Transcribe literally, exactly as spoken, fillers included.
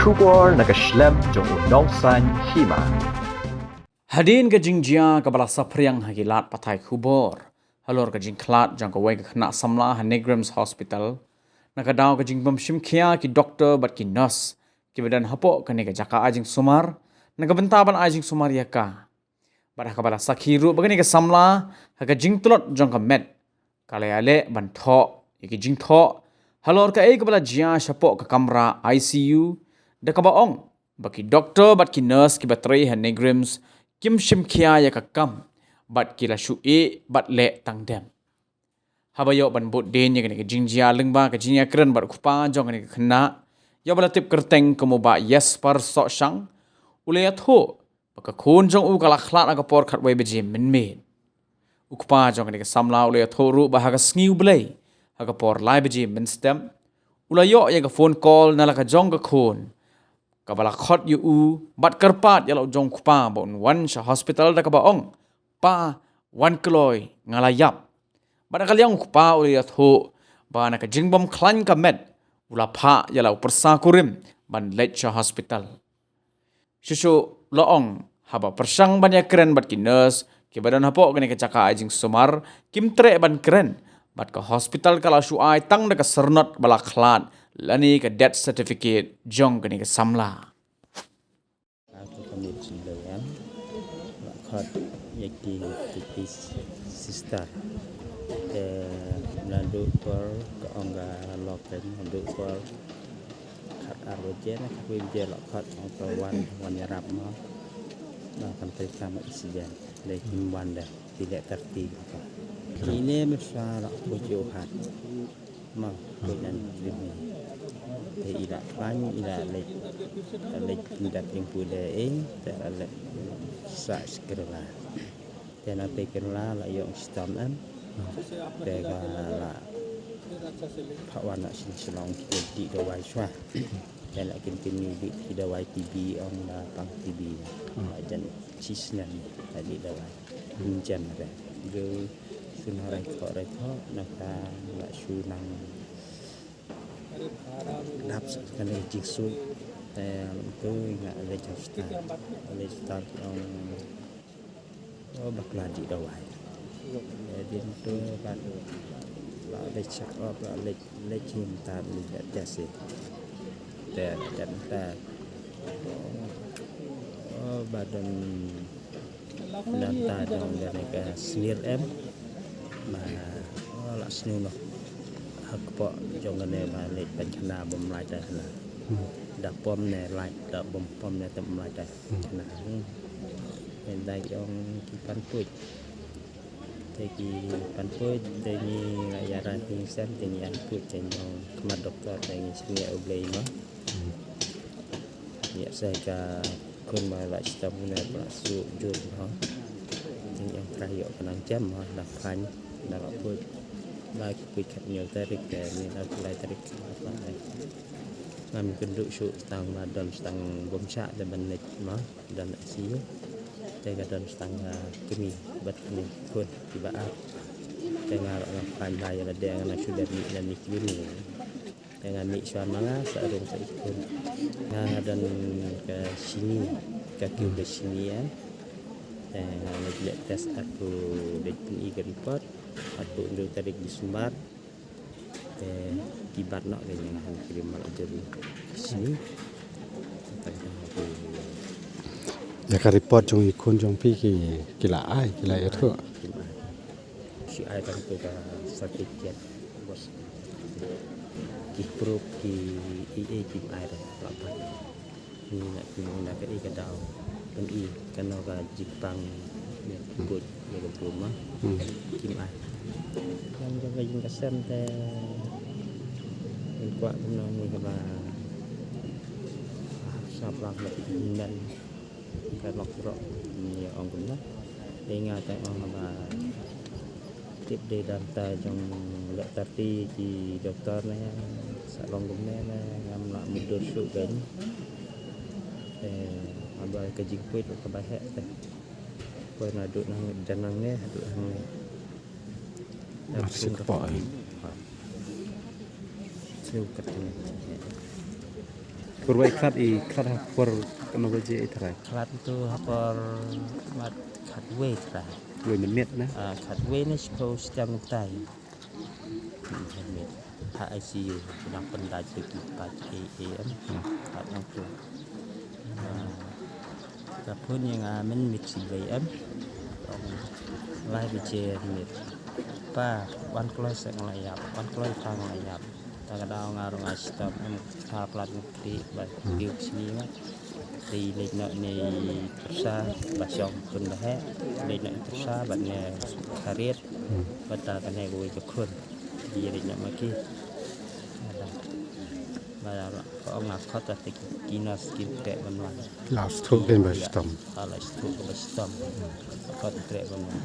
Khubor na ka shlem jong u nongsan hima. Hadien ka jingjia kaba la saphriang ha ki lad pathai khubor halor ka jingkhlad jong kawei ka khynnah samla ha NEIGRIHMS Hospital, na ka daw ka jingbym shim khia ki doktor bad ki nurse kiba don hapoh kane ka jaka ai jingsumar, na ka bynta ban ai jingsumar ïa ka. Bad ha kaba la sakhi ruh ba kane ka samla, ha ka jingtlot jong ka met, ka la ïaleh ban thoh ïa ki jingthoh halor kaei kaba la jia shapoh ka kamra I C U, da kaba ong ba ki doktor bad ki nurse kiba trei ha NEIGRIHMS kim shim khia ïa ka kam, bad ki la shu ïeh bad leh tang dem. Haba ïoh ban bud dien ïa kane ka jingjia lyngba ka jingïakren bad u kpa jong kane ka khynnah, ïa uba la tip kyrteng kum u Bah Jesper Sohshang, u la ïathuh ba ka khun jong u ka la khlad ha ka por khatwei baje mynmiet. U kpa jong kane ka samla u la ïathuh ruh ba ha ka sngi U Blei, ha ka por lai baje mynstep, u la ïoh ïa ka phone call na la ka jong ka khun, kaba la khot ïa u bad kyrpad ïa la u jong u kpa ba un wan sha hospital, da kaba ong, "Pa, wan kloi, nga la ïap." Bad na ka liang u kpa u la ïathuh ba na ka jingbym khlaiñ ka met, u la phah ïa la u pyrsa kurim ban leit sha hospital. Shuh shuh la ong, haba pyrshang ban ïakren bad ki nurse kiba don hapoh kane ka jaka ai jingsumar, kim treh ban kren, bad ka hospital ka la shu ai tang da ka syrnod ba la khlad lane ka death certificate jong kane ka samla. Aku kami sembilan, la khot ïa ki, ki, ki sister. Te naduh por ka ong ka loken, naduh por khat ar baje na khatwei baje la khot, ong ka wan, wan ïarap mo. Ba kan trei kam accident. Dei kim wan da, ki leh thirty ka. Kine mynta la khot ïa u hat. Mo, kine nan kine. Te i la khlaiñ, i la leit, leit pyndat ïing pule ïing, te la leit sah sha Kerala. Te na te Kerala la ïoh shitom em. Te ka la phah wan na sha Shillong, ki dih dawai shuwa. Te la continue dih ki dawai T B, ong la pang T B. Hmm. La jan shisnem la dih dawai. Hmm. Jan re. Ju sun ha rai kho, rai kho, na ka la shu nang dap sa kane ka jingsuit. Te tu nga leit hospital. Leit hospital ong, oh, bakla dih dawai. Te dien tu kan la leit check up, la leit, leit him ta, leit test. Te, te, te, oh, ba don Nangta jong kane ka snier em. Ba, oh, la sniew noh. Ha kpoh jong kane ba leit pynkhana bym lai tai khana. Hmm. Da pom ne lait, da bym pom ne te bym lai tai khana. Hmm. Nangta jong ki panpuit. Te ki panpuit, te ngi la ïarap hi sem, te ngi ïa puit, te ngi ong khmat doktor, te ngi sngewbha U Blei mo. Hmm. Ïa sa ka khun ba la shitom ne ba la suk jur noh. Te ngi ong Trai ïoh ka nang jem mo, nang khlaiñ, nang la puit. Ba ki puit khathynñiew tarik, te ngi la pynlai tarik. Ngam kynduh shuh tang ba don tang bym shah te ban leit mo, don I C U. Te ka don tang ka kmie bad kmie khun kiba ar. Te nga ruh ngam khlaiñ ba ïa lade nga nang shu dep mih lane kmie. Te nga mih shuwa ma nga sa rung sa i khun. Nga don ka shini, ka kiew ka shini em. Te nga leit leh test, arphew dei pyni ka report, arphew hynriew tarik December. Te ki bat noh, te nga hap kylli ma la jur ka shini. Te tang ka hap. Ïa ka report jong i khun jong phi ki, ki la ai, ki la ïathuh. Ki la ai. Shu ai tang tu ka certificate. Bos. Ki proof ki, i, i, kim ai re, la pat. Ngi na, ngi na ka i ka daw. Kan i, kan ka jingpang, ïa, kut, ïa ka bruma. Hmm. Kim ai. Kan jong ka jingkasem te, ngi kwah kumno ngi kaba, ah, sap lang ba ki ngan. Ka lok rok ni ong kumno. Te nga te ong ba tip dei danta jong leh thirty ki doktor ne sa long kumne ne ngam lah mutdur shuh kein. Te haba ka jingpuit ka ba heh te. Poi naduh nang janang ne haduh hangne. Masih kepok, eh. Shu kat kane. Pyrwai khlad i khlad ha por kano baje i trai. Khlad tu ha por mat khatwei trai. Wei minit na. Ah, khatwei ne shiphew stem tai. Ha I C U nang pynda jik pat A A M. Khlad nang tu. Ah, ka phone ïa nga mynmiet shi wei em. Lai baje miet. Pa, wan kloi seh nga la ïap, wan kloi pa nga la ïap. Ta ka daw nga rung ai shitom em, ka plat ngkri ba biu sini ma. Dei leit noh ne pyrsa ba shong kun ba he, leit noh pyrsa ba ne kharit, ba ta ka ne wei ka khun. Dei leit noh ma ki. Ba la ko ong nga khot ta ki nas ki te ban wan. Last hook in ba shitom. Ala shitom ba shitom. Khot te ban wan.